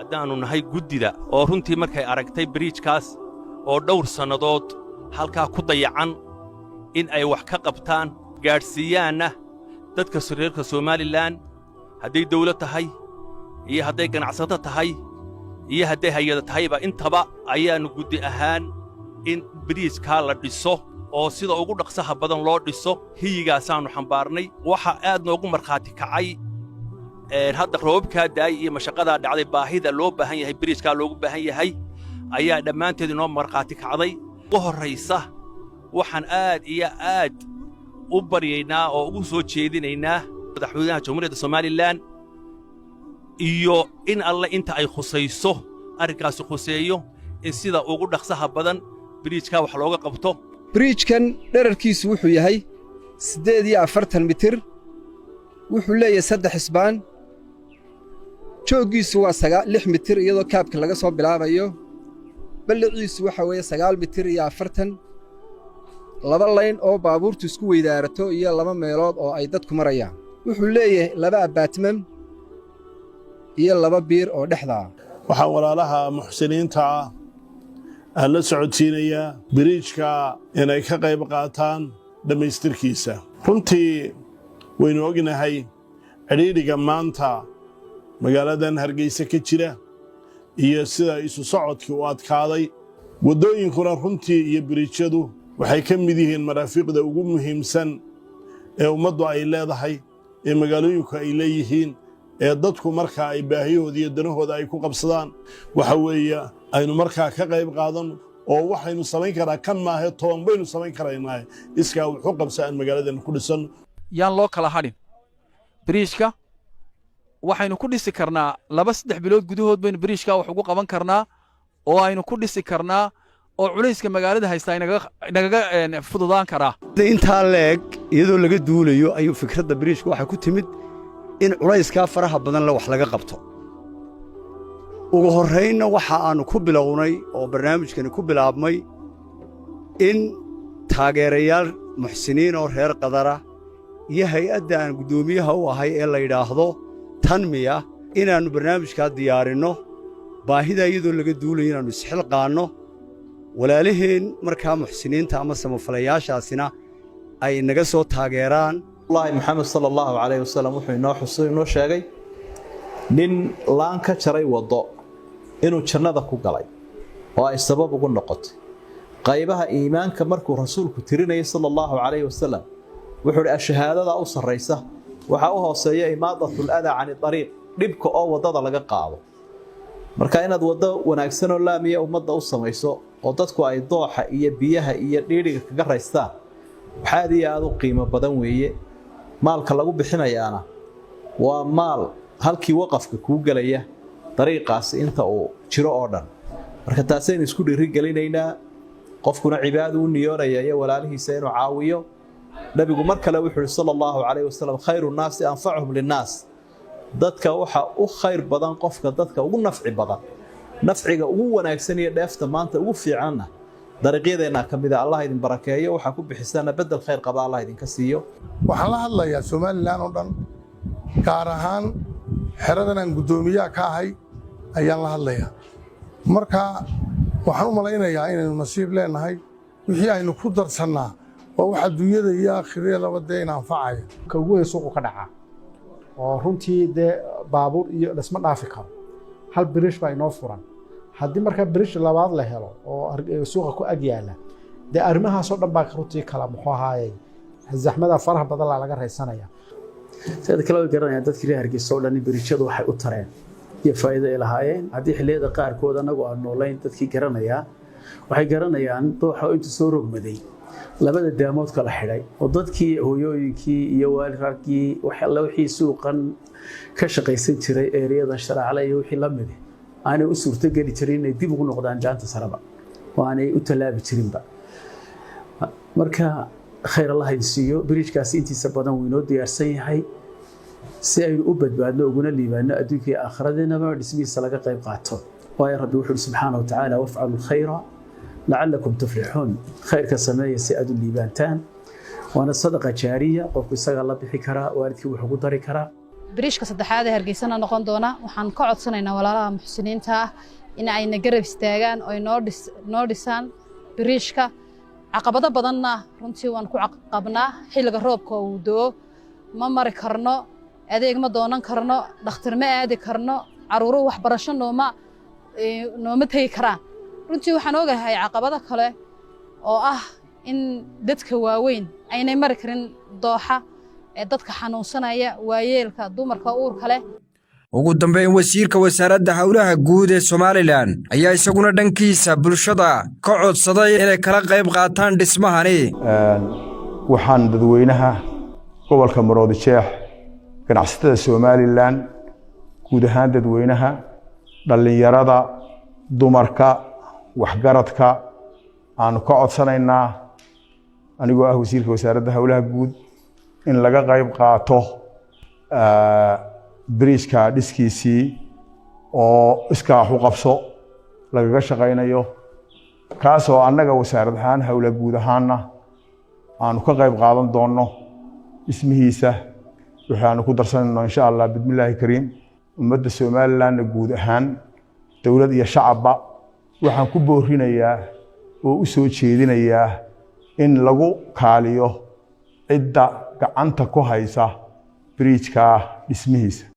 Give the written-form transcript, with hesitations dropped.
Haddaannu nahay guddida oo runtii markay aragtay biriijkaas oo dhowr sannadood halkaa ku dayacan, in ay wax ka qabtaan, gaadhsiiyaanna dadka reerka Somaliland, hadday dawlad tahay iyo hadday ganacsato tahay iyo hadday hay'ado tahayba intaba, ayaannu guddi ahaan in biriijkaa la dhiso oo sida ugu dhaqsaha badan loo dhiso hiyigaasaannu xambaarnay. Waxa aad noogu markhaati kacay hadda roobabkaa daay iyo mashaqadaa dhacday. Baahida loo baahan yahay biriijkaa loogu baahan yahay ayaa dhammaanteed inoo markhaati kacday. Ugu horraysa, waxaan aad iyo aad u baryaynaa oo ugu soo jeedinaynaa madaxweynaha Jamhuuriyadda Somaliland iyo in alle inta ay khusayso arrinkaasi khuseeyo in sida ugu dhaqsaha badan biriijkaa wax looga qabto. Biriijkan dherarkiisu wuxuu yahay 48 mitir. Wuxuu leeyahay 3 span. Jooggiisu waa 6 mitir iyadoo kaabka laga soo bilaabayo. Balliciisu waxa weeye 9 mitir iyo 40. 2 lane oo baabuurtu isku weydaarato iyo 2 meelood oo ay dadku marayaan. Wuxuu leeyahay 2 abutment iyo 2 pier oo dhexdaa. Waxaan walaalaha muxsiniinta ah aan la socodsiinayaa biriijka inay ka qayb qaataan dhammaystirkiisa. Runtii waynu ognahay cidhiidhiga maanta magaaladan Hargeysa ka jira iyo sida isu socodkii u adkaaday. Waddooyinkuna runtii iyo biriijyadu waxay ka mid yihiin maraafiiqda ugu muhiimsan ee ummaddu ay leedahay, ee magaalooyinku ay leeyihiin, ee dadku markaa ay baahiyahooda iyo danahooda ay ku qabsadaan. Waxa weeye aynu markaa ka qayb qaadanno oo waxaynu samayn karaa kan maahe, 10 baynu samayn karaynaa. Iskaa wuxuu qabsa aan magaaladeena ku dhisanno. Yaan loo kala hadhin. Biriishka waxaynu ku dhisi karnaa 2-3 bilood gudahood baynu biriishka wax ugu qaban karnaa oo aynu ku dhisi karnaa oo culayska magaalada haystaa inagaga fududaan karaa. Intaa leeg iyadoo laga duulayo ayuu fikradda biriishka waxay ku timid in culayskaa faraha badan le wax laga qabto. Ugu horraynna waxa aannu ku bilownay oo barnaamijkani ku bilaabmay in taageerayaal muxsiniin oo reer Qadara iyo hay'adda aan guddoomiyaha u ahay ee la yidhaahdo Tanmiya inaannu barnaamijkaa diyaarinno, baahidaa iyadoo laga duulayo inaannu isxilqaanno, walaalaheen markaa muxsiniinta ama samafalayaashaasina ay naga soo taageeraan. Wallaahi, Maxamed sala Allahu calayhi wasalam wuxuu inoo xusay, inoo sheegay nin laan ka jaray waddo inuu jannada ku galay oo ay sabab ugu noqotay. Qaybaha iimaanka markuu rasuulku tirinayay sala Allahu calayhi wasalam, wuxuu ihi: ashahaadada u sarraysa, waxaa u hooseeya imaadatul adaa cani dariiq, dhibka oo waddada laga qaado. Marka inaad waddo wanaagsan oo laamiya ummadda u samayso oo dadku ay dooxa iyo biyaha iyo dhiidhiga kaga raystaan, wax aad iyo aad u qiimo badan weeye. Maalka lagu bixinayaana waa maal halkii waqafka kuu gelaya dariiqaasi inta uu jiro oo dhan. Marka taasaynu isku dhiirigelinaynaa. Qofkuna cibaadu u niyoonaya iyo walaalihiisa inuu caawiyo. Nabigu mar kale wuxuu ihi sala Allahu calayhi wasalam: khayru nnaasi anfacuhum linnaas. Dadka waxa u khayr badan qofka dadka ugu nafci badan. Nafciga ugu wanaagsan iyo dheefta maanta ugu fiicanna dariiqyadeennaa ka mid a. Allah idin barakeeyo. Waxaa ku bixisaana bedel khayr qaba Allah idinka siiyo. Waxaan la hadlayaa Somaliland oo dhan, gaar ahaan xeradan aan guddoomiyaha ka ahay ayaan la hadlayaa. Marka waxaan u malaynayaa inaynu nasiib leenahay. Wixii aynu ku darsannaa waa wax adduunyada iyo aakhiriyadaba dee ina anfacaya. Ka ugu weyn suuqu ka dhacaa oo runtii dee baabuur iyo lasma dhaafi karo. Hal birish baa inoo furan. Haddii markaa birish labaad la helo oo suuqa ku ag yaala, dee arrimahaasoo dhan baa runtii kala, muxuu ahaayey, zaxmada faraha badan laa laga raysanaya. Sida kale way garanayaan dadkii reer Hargeysa oo dhan biriijyadu waxay u tareen iyo faa'iido ay lahaayeen. Haddii xilliyada qaarkood annagu aan noolayn, dadkii garanayaa waxay garanayaan dooxa oo intuu soo rogmaday labada daamood kala xidhay oo dadkii, hooyooyinkii iyo waalirarkii, alle wixii suuqan ka shaqaysan jiray, eeriyada Sharacle iyo wixii la midi, aanay u suurtogeli jirin inay dib ugu noqdaan daanta saraba oo aanay u tallaabi jirinba. Marka khayr Allah idin siiyo. Biriijkaasi intiisa badan wuu inoo diyaarsan yahay. Si aynu u badbaadno uguna liibaano adduunka iyo aakhiradeenaba, dhismihiisa laga qayb qaato, waayo Rabbi wuxuu uhi subxaana wa tacaala: wafcalu lkhayra lacalakum tuflixuun. Khayrka sameeya si aad u liibaantaan. Waana sadaqa jaariya, qofku isagaa la bixi karaa, waalidkii wuxuu ku dari karaa. Biriishka saddexaad ee Hargeysana noqon doona. Waxaan ka codsanaynaa walaalaha muxsiniinta ah in ayna garab istaagaan oo noo dhisaan biriishka. Caqabado badanna runtii waan ku qabnaa. Xilliga roobka uu da'o ma mari karno, adeeg ma doonan karno, dhakhtar ma aadi karno, caruuruhu waxbarasho nooma tegi karaan. Runtii waxaan ogahay caqabado kale oo ah in dadka waaweyn aynay mari karin dooxa, ee dadka xanuunsanaya, waayeelka, dumarka uurka leh. Ugu dambeyn, wasiirka wasaaradda howlaha guud ee Somaliland ayaa isaguna dhankiisa bulshada ka codsaday inay kala qayb qaataan dhismahani. Waxaan dadweynaha gobolka Maroodi Jeex, ganacsatada Somaliland guud ahaan, dadweynaha, dhallinyarada, dumarka, waxgaradka aanu ka codsanaynaa, anigoo ah wasiirka wasaaradda howlaha guud, in laga qayb qaato biriijka dhiskiisii oo iskaa wax u qabso lagaga shaqaynayo, kaasoo annaga wasaarad ahaan, howla guud ahaanna aanu ka qayb qaadan doonno dhismihiisa, waxaanu ku darsanayno insha Allah bismillaahi kariim. Ummadda Somalilandna guud ahaan, dowlad iyo shacabba, waxaan ku boorinayaa oo u soo jeedinayaa in lagu kaaliyo cidda gacanta ku haysa biriijka dhismihiisa.